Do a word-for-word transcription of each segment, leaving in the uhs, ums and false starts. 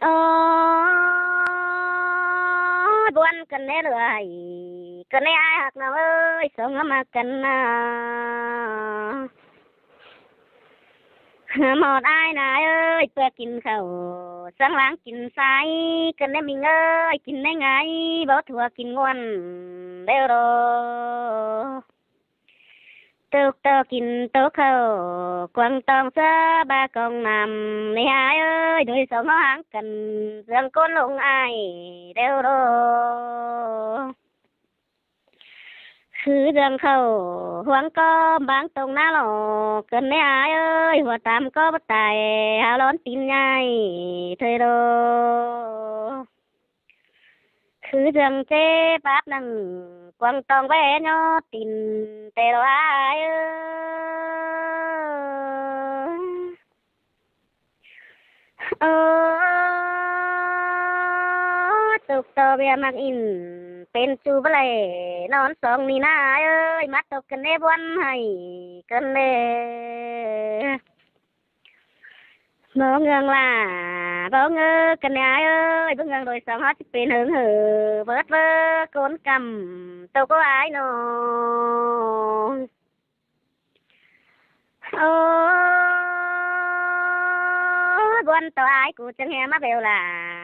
Ôi, buôn cơn đé lửa hảy, cơn đé ải hặc nòng ơi, sống ngắm hặc cơn na. Một ai nà ơi, bơ kin khẩu, sáng láng kin sai, cơn đé mình ơi, kin đé ngái, bó thua kin nguồn, đeo đồ. Tốc tô kin tốc khẩu, quăng tòng xá ba còng nằm, nê ải ơi, đuổi sống ngó háng cân, dưỡng côn lông ai, đeo đô. Khứ dưỡng khẩu, huống có báng tông ná lỏ, cân nê ải ơi, hùa tám có bất tài, hào lón tín nhai, thuê đô. Khứ dưỡng chế báp nẳng, quăng tòng bé nhó tín, tê lỏ ải ơi. Ơ, tốc tô bia mắc in, pên chu bá lệ, nón song ni na ải ơi, mát tốc cơn đé buôn hảy, cơn đé. Bó ngương lả, bó ngơ cơn đé ải ơi, bó ngương đuổi sóng hót chích pên hứng hở, bớt bơ cốn căm, tốc có ải nô. Ơ, buôn tô ải cu chưng hê má bêu lả,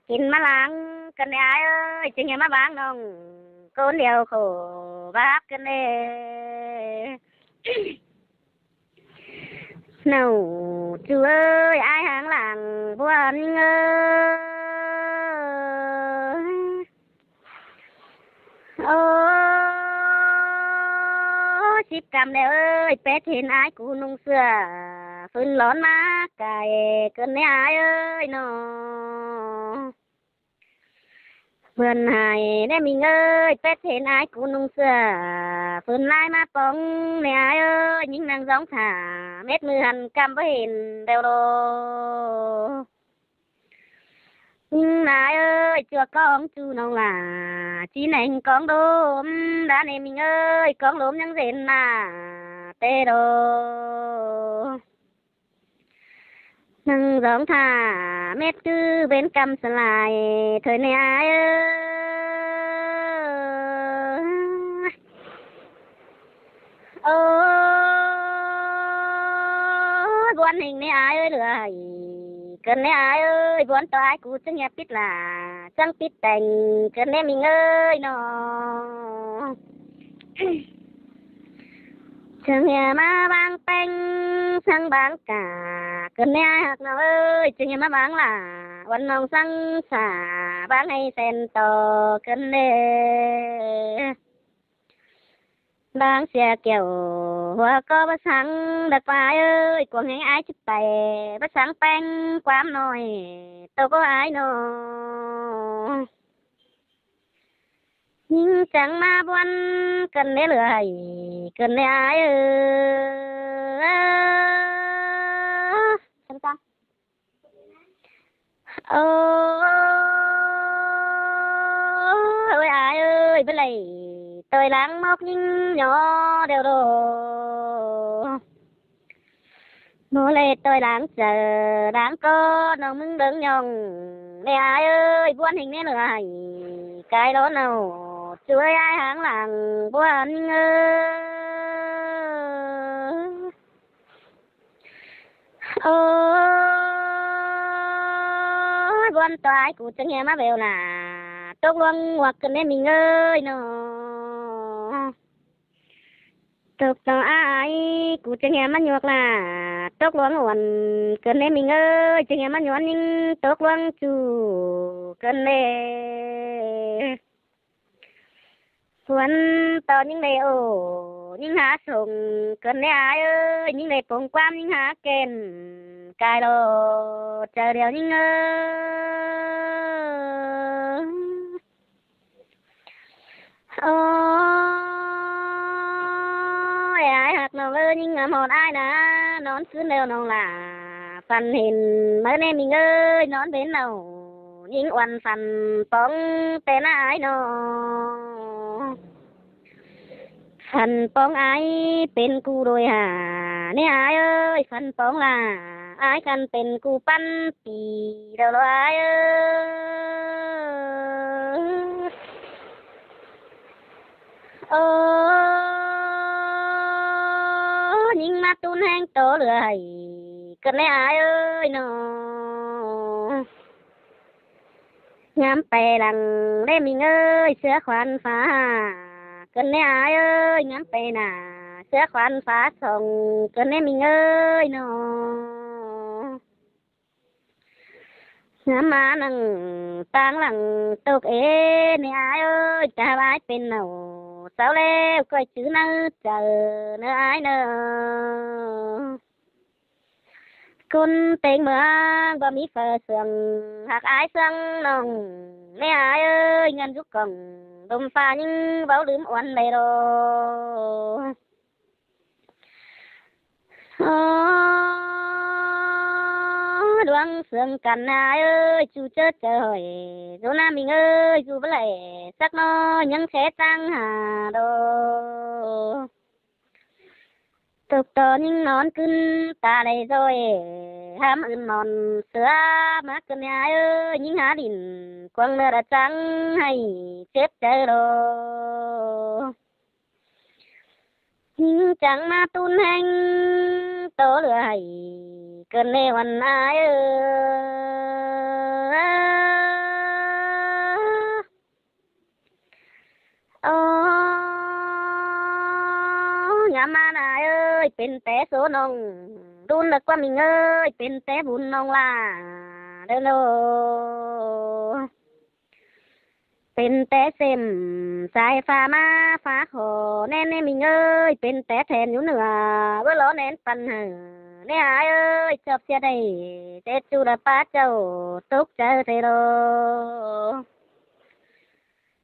kin má láng, cơn đé ải ơi, chưng hê má báng nòng, cốn điêu khổ, báp cơn đé. Nâu, chu ơi, ải háng làng, buôn ngơ. Ơ, síp căm đeo ơi, pét hên ải cu nung sửa, phun lón má cải, cơn đé ải ơi, nô. Bươn hài đé mình ơi, pét hên ải cu nung sửa, phun lai má póng, nê ải ơi, nhính năng gióng thả, mết mư hăn căm bá hên đeo đô. Nhính ải ơi, chua cóng chu nông lả, chí neng cóng đốm, đá nê mình ơi, cóng đốm nhăng dên nả, tê đô. Năng gióng thả, mết cư bến căm sân lai, thời nê ải ơi. Ơ, buôn hình nê ải ơi lửa hảy, cơn nê ải ơi, buôn tô ải cu chưng hê pít lả, chưng pít têng, cơn nê mình ơi nô. Chưng hê má báng pêng, chưng báng cả, cơn nê ải hặc nô ơi, chưng hê má báng lả, uôn nòng săng sả, báng hay sen tô, cơn nê. Báng sia kiẻo, hua có bá sắng, đặc ba ơi, cuông hê ải chích pay, bá sắng pêng, quám nôi, tô có ải nô. Nhính chắng má buôn, cơn đé lửa hảy, cơn đé ải ơi. Chắng chắng. Ơ, ơi ải ơi, bá lạy, tôi láng mốc nhính nhó đeo đô. Mô lê tôi láng chơ, láng có nông mứng đớng nhông. Nê ải ơi, buôn hình nê lửa hảy, cái đó nâu, chuối ải háng làng, buôn ơi. Ơ, buôn tô ải cu chưng hê má bêu lả, tốc luông huặc cơn nê mình ơi nô. Tốc tô ải cu chưng hê má nhuộc lả, tốc luông uôn cơn nê mình ơi, chưng hê má nhuôn nhính tốc luông chu cơn nê. Huôn to nhính đê ổ, nhính há sông, cơn đê ải ơi, nhính đê pông quám, nhính há kên, cai lô, chơ điêu nhính ơi. Ôi, ải hặc nô ơi, nhính ngắm hôn ải nả, nón sứn đêu nông lả, phăn hên, mơ nê mình ơi, nón bến nâu, nhính uôn phăn póng, tên ải nô. Phăn póng ải pên cu đôi hả, nê ải ơi, phăn póng lả, Ải căn pên ꞌcụ ꞌpắn pi đaư lo ải ơi. Ô, ꞌnhính ꞌmá ꞌtun ꞌhéng ꞌtố lửa hảy, ꞌcợt ꞌnê ải ơi ꞌnớ. Ngắm pay lăng ꞌlế ꞌminh ơi, ꞌsứa khoăn phá, ꞌcợt ꞌnê ải ơi, ngắm pay nả, ꞌsứa khoăn phá sông, ꞌcợt ꞌnê ꞌminh ơi ꞌnớ. Ngắm ꞌmá nẳng ꞌtáng lăng tốc ê ꞌnê ải ơi, ta ꞌvái pên nảu, sáu ꞌlẹo ꞌcoi chứ ꞌnớ chaư ꞌnớ ải ꞌnớ. ꞌCốn ꞌtếng ꞌmướng báu ꞌmí phaư sương, ꞌhặc ải sương ꞌnọng ꞌnê ải ơi, ꞌngớn dú cỏng đôm pha ꞌnhính báu lứm uôn đảy lo. Ô, ꞌluống sương căn ải ơi, ꞌchu ꞌchớ chaư hỏi, dú ꞌnớ ꞌminh ơi, dú báu đảy sắc ꞌnớ, ꞌnhắng khé ꞌtáng ha đô. Tốc ꞌtọ ꞌnhính nón ꞌcứn ta đảy ꞌdội, hám ứn mon ꞌsứa ꞌmá ꞌcợt ꞌnê ải ơi, ꞌnhính hák đin cuông ꞌnớ đa chắng hảy chếp chaư đô. ꞌNhính chắng ꞌmá ꞌtun ꞌhéng ꞌtố lửa hảy, ꞌcợt ꞌnê uôn ải ơi. Ô, ngắm ꞌmá ải ơi, pên té số ꞌnọng, ꞌlun đa ꞌquám ꞌminh ơi, pên té bun ꞌnọng ꞌlạ đaư lo. Pên té sêm sai phá ꞌmá phá khổ ꞌnén ꞌnê ꞌminh ơi, pên té then dú nưa báu lo ꞌnén păn hảư ꞌnê ải ơi, chóp sia đảy té ꞌchu đa pá chảu tốc chaư thế lo.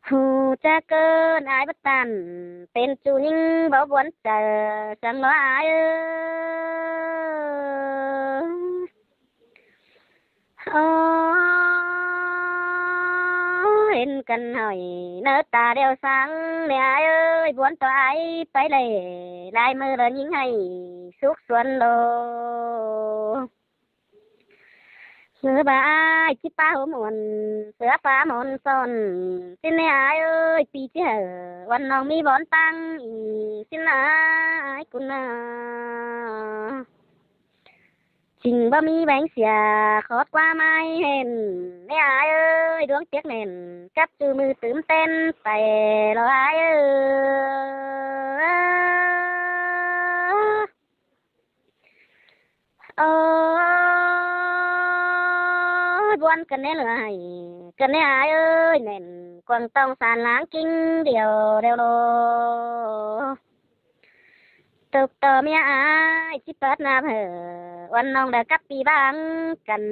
Hảư chắc ꞌcợn ải báu ꞌtan, pên ꞌchu ꞌnhính báu buôn chaư săng lo ải ơi. Ô, hên căn hỏi ꞌnớ ta đeo sáng ꞌnê ải ơi, buôn ꞌtọ ải pay đảy lai ꞌmự đa ꞌnhính hảy súc suôn lo. ꞌSứa ꞌva ải ꞌchí pá hôm uôn, ꞌsứa phá mon son, ꞌsịn ꞌnê ải ơi, pi ꞌchí hảư uôn ꞌnọng ꞌmí bón ꞌtáng ꞌnị, ꞌsịn ải ꞌcốn ꞌnớ. Ching báu ꞌmí béng sia khót ꞌquá ꞌmái hên, ꞌnê ải ơi, ꞌluống piếc nẻn cắp ꞌchu ꞌmự tứm tén pay lo ải ơi. Ô, buôn ꞌcợt ꞌnê lửa hảy, ꞌcợt ꞌnê ải ơi, nẻn cuông ꞌtong san láng ꞌkính điêu đeo lo. Tốc ꞌtọ ꞌmía ải ꞌchí pớt ꞌnạp hảư uôn ꞌnọng đa cắp pi bang căn.